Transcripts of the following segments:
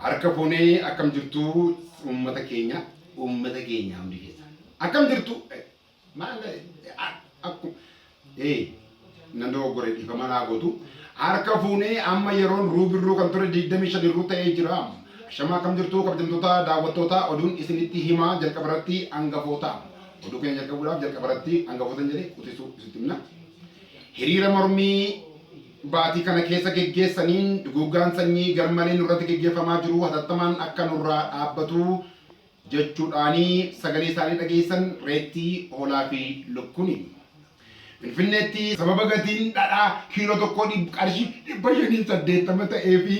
Harka fuunee akkam jirtu uummata keenya uummata keenya hundi keessan akkam jirtu maal akku ee nan dogoggore dhiifama naa gootu harka fuunee amma yeroon ruubirruu kan ture 25 irruu ta'ee jira. Ashamaa akkam jirtu kabajamtoota daawwattoota oduun isinitti himaa jalqaba irratti hangafoota oduu keenya jalqabuudhaaf jalqaba irratti hangafoota jedhe qutisuu isitti himna. Hiriira mormii baatii kana keessa geggeessaniin duguuggaan sanyii garmalee nurratti geggeeffamaa jiru hatattamaan akka nurraa dhaabbatu jechuudhaanii sagalee isaanii dhageessan reettii, hoolaa fi lukkuuni. Finfinneetti sababa gatiin dhadhaa kiiloo tokkoo qarshii 580 ta'ee fi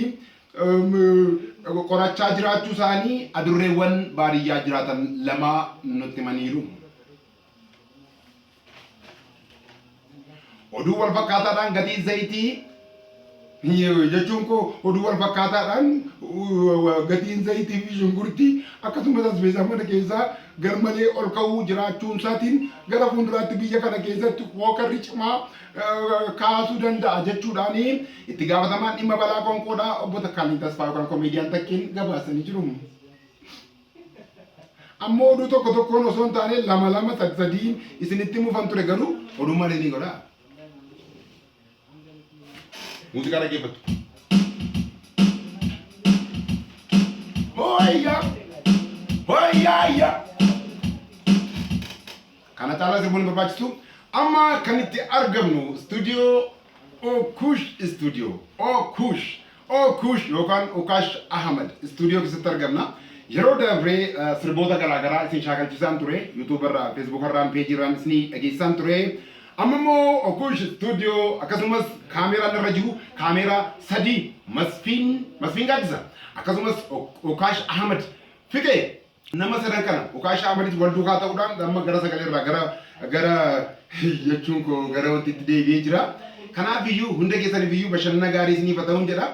qorachaa jiraachuu isaanii adurreewwan baadiyyaa jiraatan lama nutti himaniiru. Oduu wal fakkaataadhaan gatiin zayitii jechuun koo oduu wal fakkaataadhaan gatiin zayitii fi shunkurtii akkasumas asbeesaa mana keessaa garmalee ol ka'uu jiraachuun isaatiin gara fuulduraatti biyya kana keessatti hookarri cimaa kaasuu danda'a jechuudhaan itti gaafatamaan dhimma balaa qoonqoodhaa obbo Takkaaliny Tasfaa yookaan komeediyaan Takkeen gabaasanii jiru. Ammoo oduu tokko tokkoon osoo hin taane lama lama sad sadiin isinitti himuufan ture garuu oduu malee ni godhaa. Muuziqaa dhaggeeffattu. Hooyyaa! Hooyyaa! Kana caalaa sirbuun hin barbaachisu. Amma kan itti argamnu istuudiyoo Okush Studio. Okush. Okush yookaan Okash Ahmad istuudiyoo keessatti argamna. Yeroo dabree sirboota garaa garaa isin shaakalchisaan ture. YouTube irraa, Facebook irraan, peejii irraan isinii dhageessisaan ture. Amma immoo Okush Studio akkasumas kaameeraan irra jiru kaameeraa sadii Masfiin Masfiin Gaaddisa akkasumas Okash Ahmad Fiqee Nama sadan kana Ukaashaa Ahmadis wal duukaa ta'uudhaan amma gara sagalee irraa gara gara jechuun koo gara wanti itti deebi'ee jira. Kanaaf iyyuu hunda keessaniif iyyuu bashannana gaarii isiniif haa ta'uun jedha.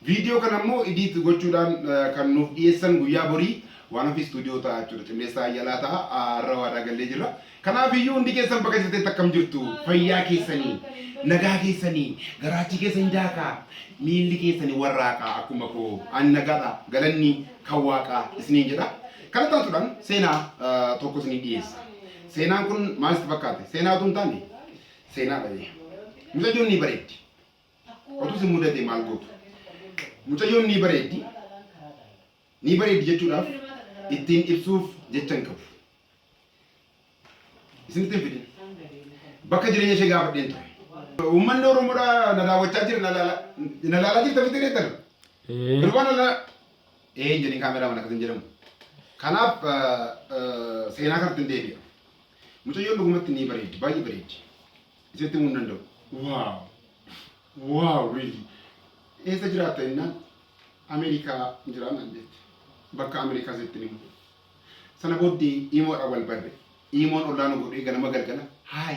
Viidiyoo kana immoo idiit gochuudhaan kan nuuf dhiyeessan guyyaa borii waan ofii istuudiyoo ta'a jechuudha. Cimmeessaa Ayyalaa ta'a. Har'a waadaa gallee jirra. Kanaaf iyyuu hundi keessan bakka jirtanitti akkam jirtu? Fayyaa keessanii, nagaa keessanii, garaachi keessan daakaa, miilli keessanii warraaqaa akkuma koo ani nagaadha galanni kan waaqaa isiniin jedha. Kana taatuudhaan seenaa tokko isinii dhiyeessa. Seenaan kun maal sitti fakkaate? Seenaa utuu hin taane seenaadha. Mucayyoon ni bareeddi. Otuu si mudate maal gootu? Mucayyoon ni bareeddi. Ni bareeddi jechuudhaaf ittiin ibsuuf jecha hin qabu. Isinitti hin fidin. Bakka jireenya ishee gaafadheen ture. Uummanni Oromoodha na daawwachaa jira na laalaa na laalaa jirta miti reetan. Ee. Durbaan na laalaa ee hin jedhin kaameraa mana akkas hin jedhamu. Kanaaf seenaa kanatti hin deebi'a. Mucayyoon dhugumatti ni bareeddi baay'ee bareeddi. Isinitti himuu hin danda'u. Waaw! Waaw really! Eessa jiraatta jennaan Ameerikaa jira naan jette. Bakka Ameerikaa sitti hin himu. Sana booddee imoodhaan wal barre. Imoon ollaa nu godhee ganama galgala hi,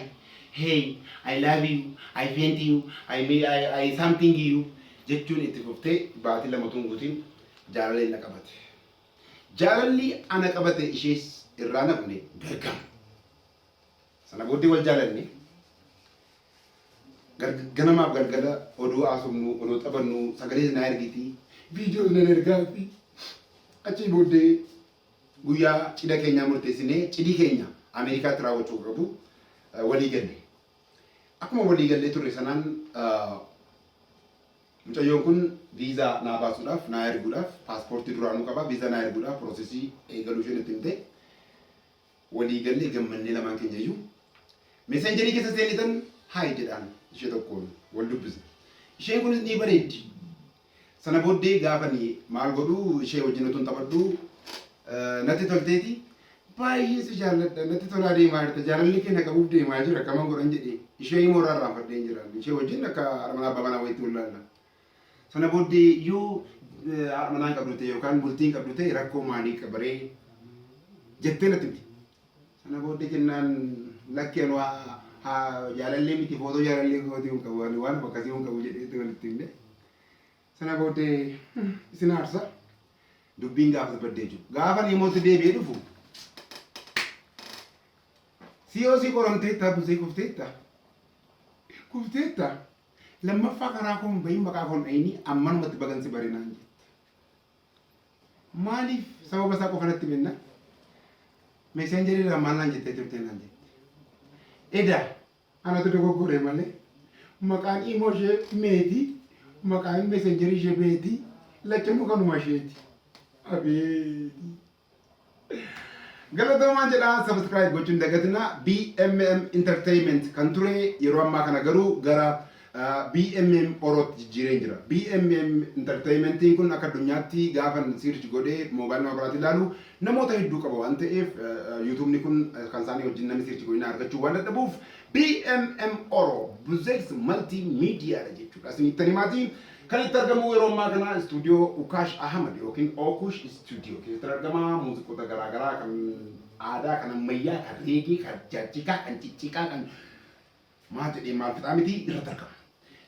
hey, I love you, I faint you, I, may, I, I something you jechuun itti fuftee baatii lama utuu hin guutiin jaalalleen na qabate. Jaalalli ana qabate ishees irraa nafne gargam. Sana booddee wal jaalanne. Ganamaaf galgala oduu haasofnu, odoo taphannu, sagalees naa ergiti, viidiyoos nan ergaafi. Achii booddee guyyaa cidha keenyaa murteessinee cidhi keenya Ameerikaatti raawwachuu akka qabu walii galle. Akkuma walii gallee turre sanaan mucayyoon kun viizaa naa baasuudhaaf, naa erguudhaaf, paaspoortii duraanuu qaba, viizaa naa erguudhaaf piroosesii eegaluu isheen itti himte. Walii gallee gammannee lamaan keenya iyyuu messengerii keessa seenetan hi jedhaan ishee tokkoon wal dubbisne. Isheen kunis ni bareeddi. Sana booddee gaafani maal godhu ishee wajjin utuun taphadhu natti tolteeti baay'ee si jaalladha natti tolaa deemaa jirta jaalalli kee na qabuuf deemaa jira kaman godhan jedhee ishee immoo irraa irraanfadheen jira ishee wajjin akka haadha manaa abbaa manaa wayitti wal laalla. Sana booddee yoo haadha manaa hin qabdu ta'e yookaan bultii hin qabdu ta'e rakkoo maalii qabaree jettee natti himte. Sana booddee jennaan lakki ani waa haa jaalallee miti footoo jaalallee kootii hin qabu ani waan akkasii hin qabu jedhee walitti himne. Sana booddee isin aarsa dubbiin gaafas baddee jiru. Gaafa imootti deebi'ee dhufu si'oo si qoramteetta busee kufteetta kufteetta lammaffaa karaa koo hin bahin maqaa koo hin dhahini ammanumatti bagan si bare naan jette. Maaliif sababa isaa qofa natti minna? Messengerii irraa maal naan jettee turte naan jette. Eda anatu dogoggore malee maqaan imo ishee Meetii, maqaan messengerii ishee Beetii, lachanuu kanuma isheeti. Abeeti. Galatoomaan jedha, subscribe gochuun dagatina. BMM Entertainment kan ture yeroo ammaa kana garuu gara BMM Orootti jijjiireen jira. BMM Entertainmentiin kun akka addunyaatti gaafa search godhee moobaayilii nama biraatti ilaalu namoota hedduu qaba waan ta'eef, YouTubeni kun kan isaanii wajjin namni search godhee argachuu waan dadhabuuf BMM Oro Buzex Multimedia dha jechuudha. Isinittan himaati. Kan itti argamu yeroo ammaa kana istuudiyoo Ukaash Ahmad yookiin Okush Studio keessatti argama. Muuziqoota garaagaraa kan aadaa, kan ammayyaa, kan reggae, kan jajjikaa, kan cicciqaa, kan maal jedhee maal fixaa miti irratti argama.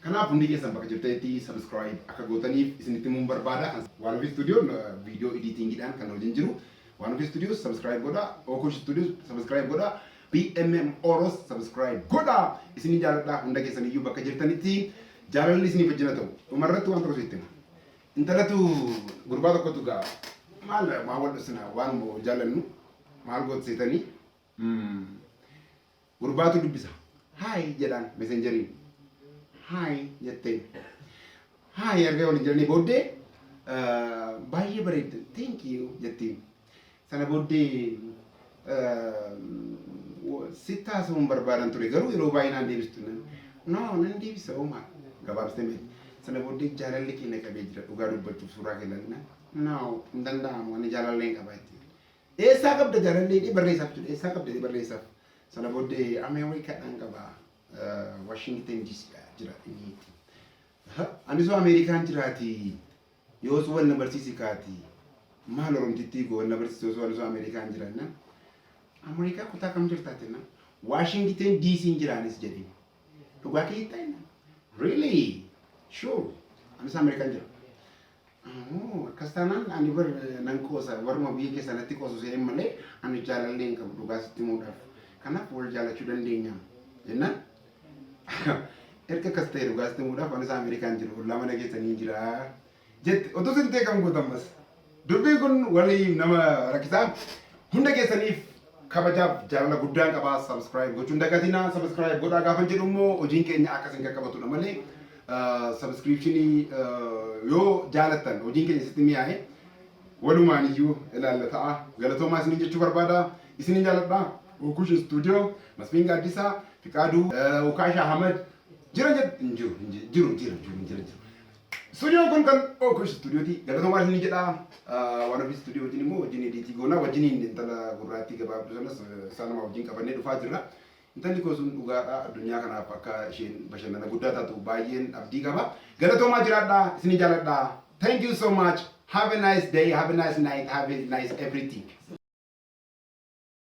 Kanaaf hundi keessan bakka jirtanitti subscribe akka gootaniif isinitti himuun barbaada. Waan Ofii Studiyoon viidiyoo editingiidhaan kan wajjin jiru. Waan Ofii Studios subscribe godha. Okush Studios subscribe godha. BMM Oros subscribe godha. Isinin jaaladha, hunda keessan iyyuu bakka jirtanitti jaalalli isiniif wajjin haa ta'u. Dhumarratti waan tokko isinitti hima. Intalatu gurbaa tokkotu gaa maal maal wal dhusina, waanuma wal jaallannu maal gootiseetanii gurbaatu dubbisa. "Hi" jedhaan messengeriin. "Hi" jetteen. "Hi" erga waliin jedhanii booddee, "Baay'ee bareedda, thank you" jettiin. Sana booddee, "Sitti haasa'uun barbaadan ture, garuu yeroo baay'ee naan deebistu." "No, nan deebisa oomaa." Gabaabsitee beekti. Sana booddee, "Jaalalli keenya qabee jira, dhugaa dubbachuuf suuraa kee ilaalina." "No, hin danda'amu, ani jaalallee hin qaba" jettiin. "Eessaa qabda jaalallee?" jedhee barreessaaf jedhe. "Eessaa qabda?" jedhee barreessaaf. Sana booddee, "Ameerikaadhaan qaba. Washington DC jira inni." "Anisoo Ameerikaan jiraati. Yoos wal na barsiisi kaati. Maal Oromtittii koo wal na barsiisi, osoo anisoo Ameerikaan jiraanna." "Ameerikaa kutaa kam jirtaati?" na "Washington DC jiraanis" jedhin. "Dhugaa kee jettaa?" jenna. "Really? Sure. Anis Ameerikaan jira." "Oh, akkas taanaan ani bar nan qoosa, warruma biyya keessa natti qoosu seen malee ani jaalallee hin qabu dhugaa sitti himuudhaaf. Kanaaf wal jaalachuu dandeenya." Jennaan, "Erga akkas ta'e, dhugaa sitti himuudhaaf anis Ameerikaan jiru, ollaa mana keessanii jira" jette. Utuu sin ta'e kam gootammas? Dubbiin kun walii nama rakkisaa. Hunda keessaniif kabajaaf jaalala guddaan qabaa. Subscribe gochuun dagatinaa. Subscribe godhaa gaafa jedhu immoo hojiin keenya akkasin qaqqabatudha malee, subscriptionii yoo jaalattan, hojiin keenya sitti mi'aaye, walumaan iyyuu ilaalla ta'a. Galatoomaa isiniin jechuu barbaada. Isinin jaaladha. Okush Studio, Masfiin Gaaddisaa, Fiqaaduu, Ukaash Ahmad jira jedhu hin jiru, hin jiru, jiru, jiru, jiru, jiru. Stuudiyoon kun kan Okush Studiyooti. Galatoomaa isinin jedha. Waan Ofii Studio wajjin immoo wajjin editii goona. Wajjiniin intala gurraattii gabaabduu sanas isaanuma wajjin qabannee dhufaa jirra. Intalli koo sun dhugaadha, addunyaa kanaaf akka isheen bashannana guddaa taatu baay'een abdii qaba. Galatoomaa, jiraadha. Isinin jaaladha. Thank you so much. Have a nice day. Have a nice night. Have a nice everything.